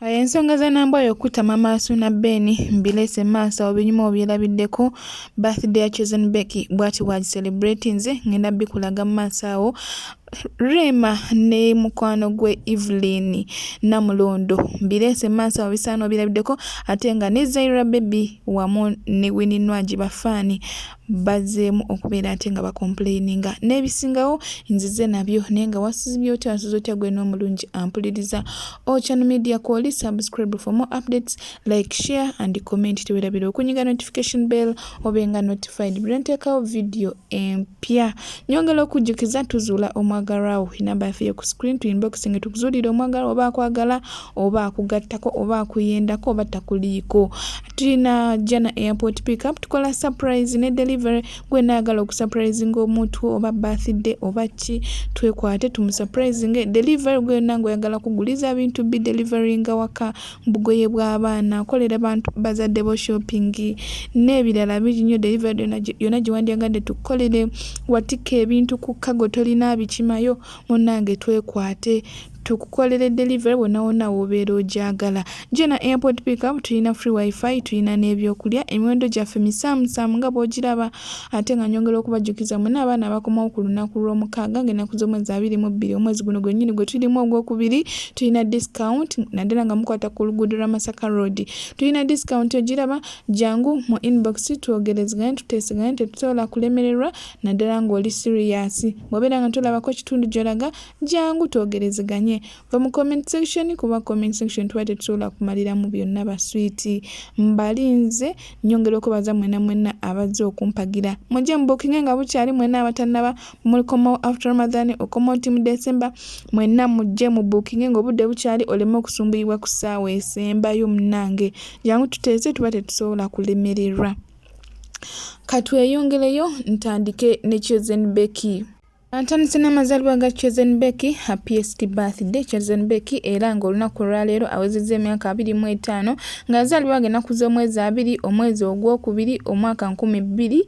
Ensonga za Nambwayo okutta Maama Suuna Ben mbireese mu maaso awo binyuma obyerabiddeko. Birthday ya Chosen Becky bw'ati bw'agicelebratinze, ngenda bikulaga mu maaso awo. Rema ne mukwano gwe Evelyn Namulondo mbireese mu maaso awo bisaana obirabiddeko, ate nga ne Zaira Baby wamu ne Winnie Nwagi bafaani bazzeemu okubeera ate nga bacomplaininga n'ebisingawo nzize nabyo. Naye nga wasizibye otya, wasuze otya gwe n'omulungi ampuliriza Ochan Media kwoli subscribe for more updates, like, share and comment. Tewerabira okunyiga notification bell obenga notified buli nteekawo video empya. Nyongera okujjukiza tuzuula omwagalwawo, enamba yaffe yo ku screen, tu inboxing tukuzuulire omwagalwa oba akwagala oba akugattako oba akuyendako oba takuliiko. Tulina Jana Airport Pickup, tukola surprise ne delivery. Gwe naagala okusurprisinga omuntu oba birthday oba ki, twekwate tumusurprisinge. Delivery, gwe nange oyagala kuguliza bintu bi deliveringa waka, bugoye bw'abaana, kolera bantu bazadde bo shopping n'ebirala bingi nnyo. Delivery yonna gye wandyagadde tukukolere, watikka ebintu ku cargo tolina bikimayo, munnange twekwate tukukolere delivery wonna wonna w'obeera ogyagala. Jena Airport Pickup tulina free WiFi, tulina n'ebyokulya. Emiwendo gyaffe misaamusaamu nga bw'ogiraba. Ate nga nyongera okubajjukiza mwenna abaana abakomawo ku lunaku lw'omukaaga ng'ennaku z'omwezi 22 omwezi guno gwennyini gwe tulimu ogwokubiri, tulina discount, naddala nga mukwata ku luguudo lwa Masaka Road. Tulina discount ogiraba, jangu mu inbox twogerezeganye, tuteeseganye, tetusobola kulemererwa, naddala ng'oli serious. Bw'obeera nga tolabako kitundu gy'olaga, jangu twogerezeganye. Va mu comment section, kuba comment section tuba tetusobola kumaliramu byonna. Baswiti mbalinze. Nyongera okwebaza mwenna mwenna abazze okumpagira. Mujje mubookinge nga bukyali. Mwenna abatannaba, mulikomawo after Ramadan, okomawo ti mu December, mwenna mujje mubookinge ng'obudde bukyali, oleme okusumbuyibwa ku ssaawa esembayo. Munnange jangu tuteese, tuba tetusobola kulemererwa. Katweyongereyo, ntandike ne Chosen Becky. Ntandise n'amazaalibwa ga Chosen Becky. Happiest birthday, Chosen Becky! Era ng'olunaku olwaleero awezezza emyaka 25, ng'azaalibwa ng'ennaku z'omwezi 20 omwezi ogwokubiri omwaka 2000,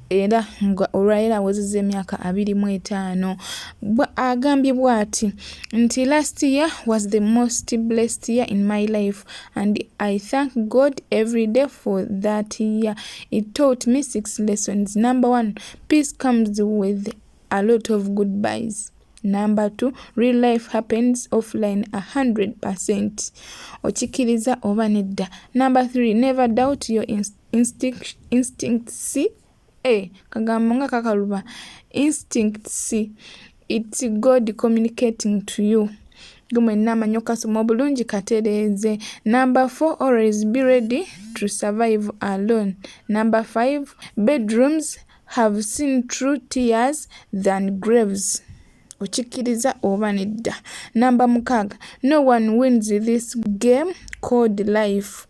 era nga olwaleero awezezza emyaka 25. Agambye bw'ati nti, "Last year was the most blessed year in my life and I thank God every day for that year. It taught me six lessons. Number one, peace comes with a lot of goodbyes. Number two, real life happens offline 100%. Okikkiriza oba nedda? Number three, never doubt your instincts." Kagambo nga kakaluba. "Instincts, it's God communicating to you." Gwe mwenna amanyi okukasoma obulungi, katereeze. "Number four, always be ready to survive alone. Number five, bedrooms have seen true tears than graves." Okikkiriza oba nedda? Namba 6, "No one wins this game called life.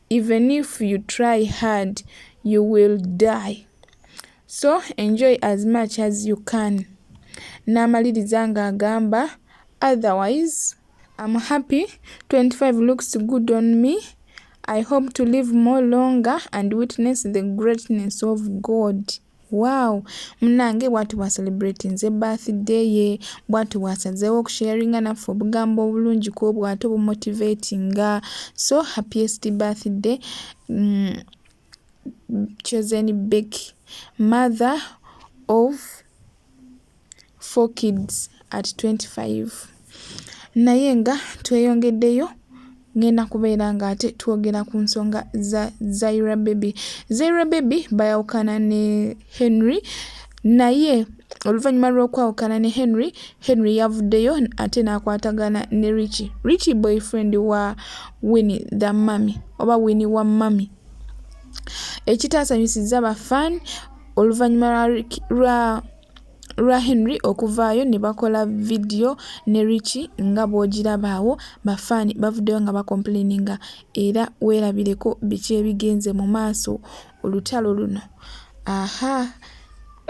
Even if you try hard, you will die, so enjoy as much as you can." N'amaliriza ng'agamba, "Otherwise, I'm happy. 25 looks good on me. I hope to live more longer and witness the greatness of God." Wow! Munnange bw'ati bw'acelebratinze birthday ye, bw'ati bw'asazeewo okusharinga naffe obugambo obulungi ku obwo ate obumotivatinga. So happiest birthday, Chosen Becky, mother of four kids at 25. Naye nga tweyongeddeyo, ngenda kubeera ng'ate twogera ku nsonga za Zaira Baby. Zaira Baby bayawukana ne Henry, naye oluvannyuma lw'okwawukana ne Henry, Henry yavuddeyo ate n'akwatagana ne Richie. Richie boyfriend wa Winnie the Mummy oba Winnie wa Mummy. Ekitaasanyusizza bafaani, oluvannyuma lwa Henry okuvaayo ne bakola vidiyo ne Richie nga bw'ogiraba awo, bafaani bavuddeyo nga bacomplaininga. Era weerabireko biki ebigenze mu maaso, olutalo luno. Aha.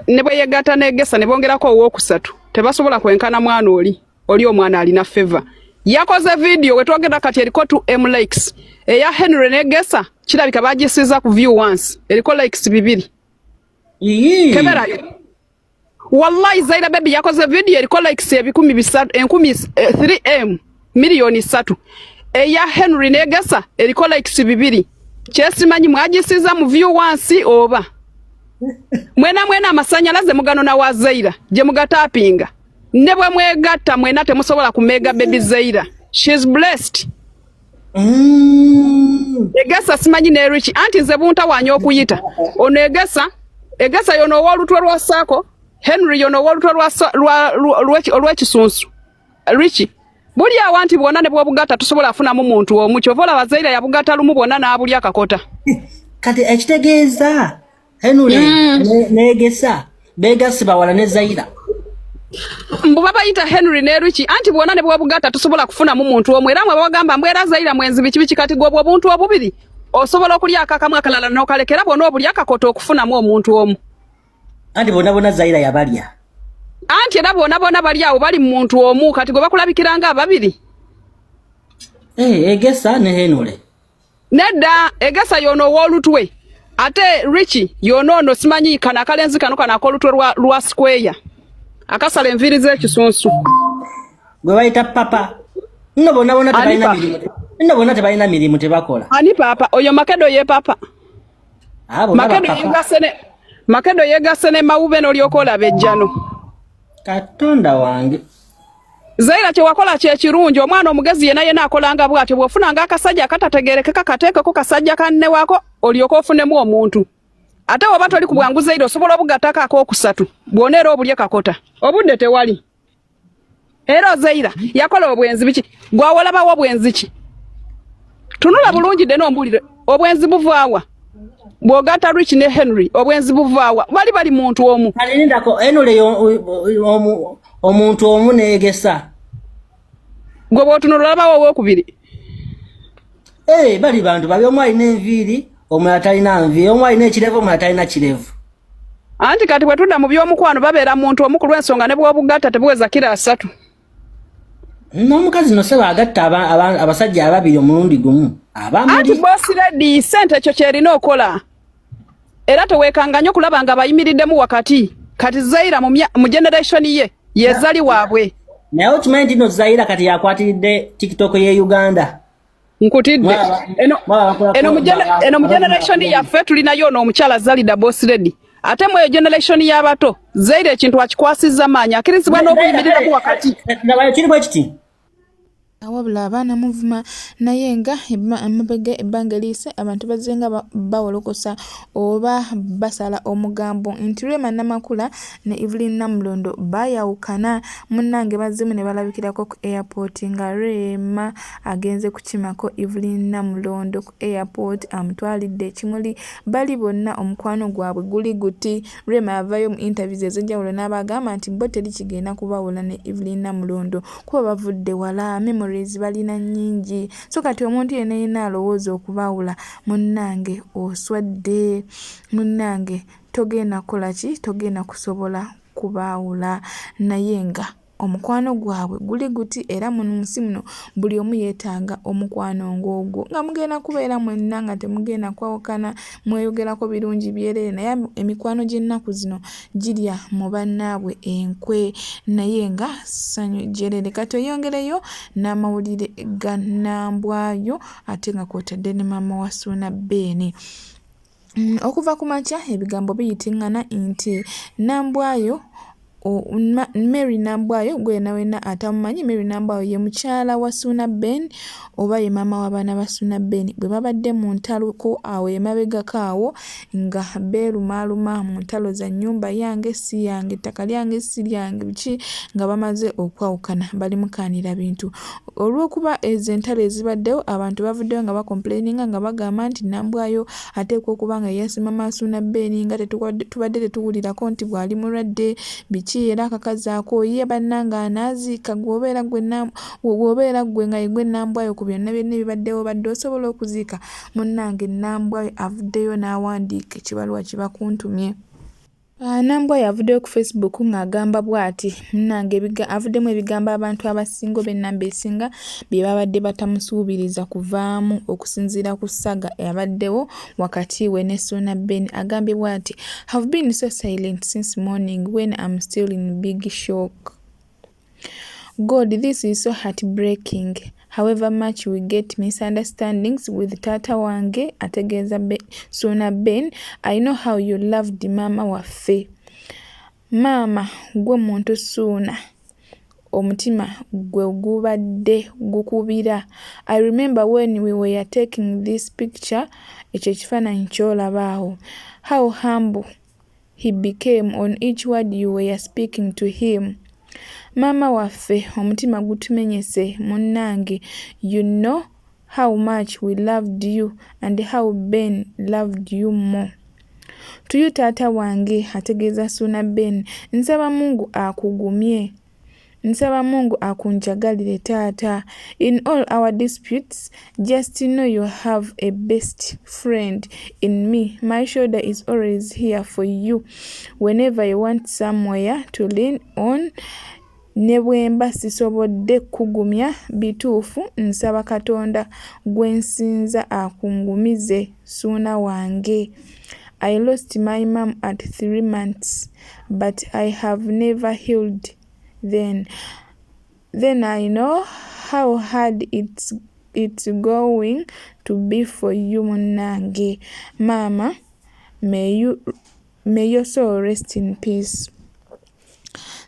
Ne bwe yegatta negesa ne bongerako owookusatu, tebasobola kwenkana mwana oli. Oli omwana alina favor. Yakoze vidiyo wetwogera kati eriko 2 M likes. Eya Henry negesa kirabika bagisiza ku view once, eriko likes 2. Keberayo. Wallahi, Zaira Baby yakoze video eriko likes 300,000, 3M, 3,000,000. Eya Henry n'Egesa eriko likes 2. Kyesimanyi mwagisiza mu view wansi oba mwena mwena amasanyalaze muganona wa Zaira gye mugatapinga ne bwe mwegatta mwena temusobola kumega baby Zaira. She's blessed. Egesa simanyi ne Rich anti nze buntawanya okuyita ono Egesa. Egesa yono ow'olutwe lwa saako Henry yono ow'olutwe olw'ekisunsu Rich buli awo nti bwonna ne bwobugatta tusobola afunamu muntu omu. Kyova olaba Zaira yabugatta lumu bwonna n'abulya akakota. Kati ekitegeeza Henry n'Egesa beegasse bawala ne Zaira. Mbu babayita Henry ne Rich anti bwonna ne bwobugatta tusobola kufunamu muntu omu. Era mwe babagamba mbu era Zaira mwenzi biki biki, kati gwe obwo obuntu obubiri osobola okulya akakamu akalala n'okalekera bwonna obulya akakota okufunamu omuntu omu. Anti bonna bonna Zaira yabalya. Anti era bonna bonna bali awo bali mu muntu omu, kati gwe bakulabikira nga ababiri. Egesa ne Henry. Nedda, Egesa yono ow'olutwe ate Rich yono ono simanyi kano akalenzi kano kano ak'olutwe lwa square akasala enviiri z'ekisunsu gwe bayita papa. Nno bonna bonna Ani tebalina papa? mirimu. Nno bonna tebalina mirimu, tebakola. Ani papa? Oyo Makedo ye papa. Ah, bonna Makedo bapapa. Makedo yegasse ne Mawube n'olyoka olaba ejjano. Katonda wange. Zaira kye wakola kye kirungi. Omwana omugezi yena yena akolanga bw'atyo. Bw'ofunanga akasajja akatategeerekeka kateekeko kasajja kanne waako olyoke ofunemu omuntu. Ate bw'oba toli ku bwangu Zaira osobola obugattako akookusatu bw'ona era obulye kakota. Obudde tewali. Era Zaira yakola obwenzi biki? Gwawolabawo obwenzi ki? Tunula bulungi dde n'ombuulire obwenzi buvaawa? Bw'ogatta Rich ne Henry obwenzi buvaawa? Bali bali muntu omu. Alindako Henry omuntu omu n'Egesa. Gwe bw'otunula olabawo owookubiri. Bali bantu babi, omu alina enviiri omulala talina nviiri, omu alina ekirevu omulala talina kirevu. Anti kati bwe tudda mu by'omukwano babeera muntu omu ku lw'ensonga ne bw'obugatta tebuweza kiro 30. N'omukazi no seba agatta abasajja ababiri omulundi gumu. Abamuli. Anti boss lady ssente ekyo ky'erina okola. Era teweekanga nnyo kulaba nga bayimiriddemu wakati. Kati Zaira mu generation ye yezali waabwe. Naye okimanyi nti no Zaira kati yakwatiridde TikTok ye Uganda. Nkutidde. Eno mu generation yaffe tulinayo ono omukyala Zalida boss lady. Ate mu eyo generation y'abato Zaira ekintu akikwasizza maanyi akkirizibwa n'okuyimiriramu wakati. Nabayo kiri bwe kiti. Wabula abaana muvuma naye nga emabega ebbanga eriyise abantu bazze nga bawolokosa oba basala omugambo nti Rema Namakula ne Evelyn Namulondo baayawukana. Munnange bazzeemu ne balabikirako ku airport nga Rema agenze kukimako Evelyn Namulondo ku airport amutwalidde ekimuli. Bali bonna omukwano gwabwe guli guti. Rema avaayo mu interviews ez'enjawulo n'abagamba nti bo teri kigenda kubawula ne Evelyn Namulondo kuba bavudde wala, memories balina nnyingi. So kati omuntu yenna yenna alowooza okubawula munnange oswadde, munnange togenda kukola ki, togenda kusobola kubaawula. Naye nga omukwano gwabwe guli guti era mu nsi muno buli omu yeetaaga omukwano ng'ogwo nga mugenda kubeera mwenna nga temugenda kwawukana, mweyogerako birungi byereere. Naye emikwano gy'ennaku zino girya mu bannaabwe enkwe naye nga ssanyu jjereere. Kati oyongereyo n'amawulire ga Nambwayo ate nga kw'otadde ne maama wa Ssuuna Ben. Okuva ku makya ebigambo biyitiŋŋana nti Nambwayo Mary Nambwayo gwe yenna wenna atamumanyi, Mary Nambwayo ye mukyala wa Ssuuna Ben oba ye maama w'abaana ba Ssuuna Ben bwe babadde mu ntaloko awo emabegako awo nga beerumaaluma mu ntalo za nnyumba yange si yange, ettaka lyange si lyange biki nga bamaze okwawukana bali mukaanira bintu. Olw'okuba ezo entalo ezibaddewo abantu bavuddeyo nga bakompuleyininga nga bagamba nti Nambwayo ateekwa okuba nga yeeyase maama Ssuuna Ben nga tubadde tetuwulirako nti bw'ali mulwadde biki era akakazi ako ye bannange anaaziika gw'obeera gwe nga ye gwe Nambwayo ku byonna byonna ebibaddewo obadde osobola okuziika. Munnange Nambwayo avuddeyo n'awandiika ekibaluwa kibakuntumye. Nambwayo avuddeyo ku Facebook ng'agamba bw'ati, munnange avuddemu ebigambo abantu abasinga oba ennamba esinga bye babadde batamusuubiriza kuvaamu okusinziira ku saga abaddewo wakati we ne Ssuuna Ben. Agambye bw'ati, have been so silent since morning when I'm still in big shock. God, this is so heartbreaking. However much we get misunderstandings with taata wange, ategeeza Suuna Ben, I know how you loved maama waffe. Maama gwe muntu Suuna omutima gwe gubadde gukubira. I remember when we were taking this picture, ekyo ekifaananyi ky'olaba awo, how humble he became on each word you were speaking to him. Maama waffe omutima gutumenyese munnange, you know how much we loved you and how Ben loved you more. To you taata wange, ategeeza Suuna Ben, nsaba Mungu akugumye. Nsaba Mungu akunjagalire taata. In all our disputes, just know you have a best friend in me. My shoulder is always here for you whenever you want somewhere to lean on. Ne bwemba sisobodde kugumya bituufu, nsaba Katonda gwe nsinza akungumize Suuna wange. I lost my mum at 3 months, but I have never healed then. Then I know how hard it's going to be for you munnange. Maama, may your soul rest in peace.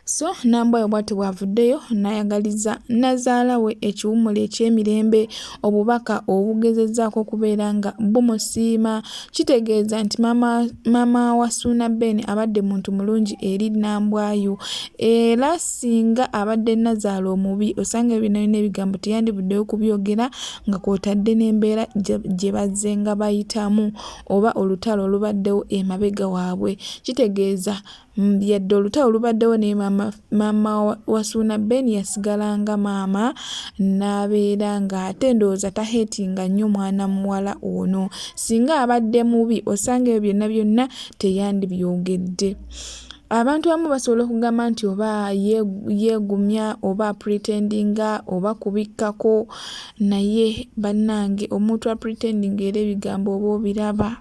So Nambwayo bw'atyo bw'avuddeyo n'ayagaliza nnazaala we ekiwummulo eky'emirembe, obubaka obugezezzaako okubeera nga bumusiima. Kitegeeza nti maama wa Suuna Ben abadde muntu mulungi eri Nambwayo, era singa abadde nnazaala omubi osanga byonna byonna ebigambo teyandivuddeyo kubyogera nga kw'otadde n'embeera gye bazze nga bayitamu oba olutalo olubaddewo emabega waabwe. Kitegeeza yadde olutalo lubaddewo naye maama wa Suuna Ben yasigala nga maama n'abeera ng'ate ndowooza taheetinga nnyo mwana muwala ono. Singa abadde mubi osanga ebyo byonna byonna teyandibyogedde. Abantu abamu basobola okugamba nti oba yeegumya oba apretendinga oba kubikkako, naye bannange omuntu apretendinga era ebigambo oba obiraba.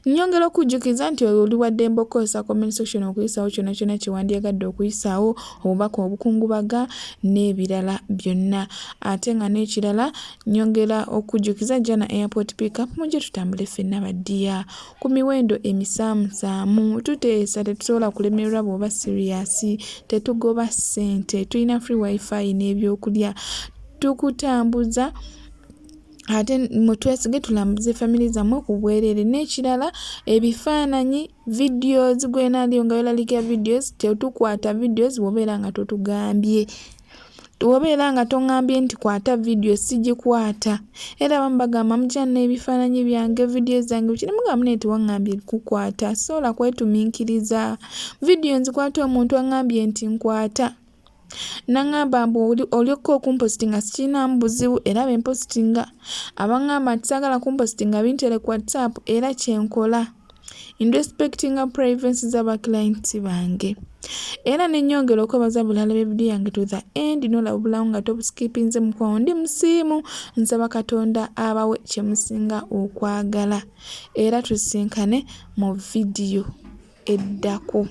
Nnyongera okujjukiza nti oli wa ddembe okukozesa comment section okuyisaawo kyonna kyonna kye wandyagadde okuyisaawo, obubaka obukungubaga n'ebirala byonna. Ate nga n'ekirala nnyongera okujjukiza Jana Airport Pickup, mujje tutambule ffenna baddiya ku miwendo emisaamusaamu. Tuteesa, tetusobola kulemererwa bw'oba serious, tetugoba ssente, tulina free wifi n'ebyokulya, tukutambuza ate mutwesige tulambuze famire zammwe ku bwereere. N'ekirala ebifaananyi, videos, gwenaaliyo nga weeraliikirira videos, tetukwata videos bw'obeera nga totugambye. Bw'obeera nga toŋŋambye nti kwata vidiyo sigikwata. Era abamu bagamba mujja n'ebifaananyi byange, vidiyo zange biki, ne mugamba munnaye tewaŋŋambye kukwata, sisobola kwetumiikiriza. Vidiyo nzikwata omuntu aŋŋambye nti nkwata. N'aŋŋamba mbu olyokka okumpositinga sikirinaamu buzibu era bwe mpositinga. Abaŋŋamba nti saagala kumpositinga bintere ku WhatsApp era kye nkola. Nrespectinga privacy z'aba clients bange. Era ne nnyongera okwebaza buli alaba vidiyo yange to the end n'olaba obulamu nga tobuskipinze mukwano. Ndi musiimu, nsaba Katonda abawe kye musinga okwagala era tusisinkane mu vidiyo eddako.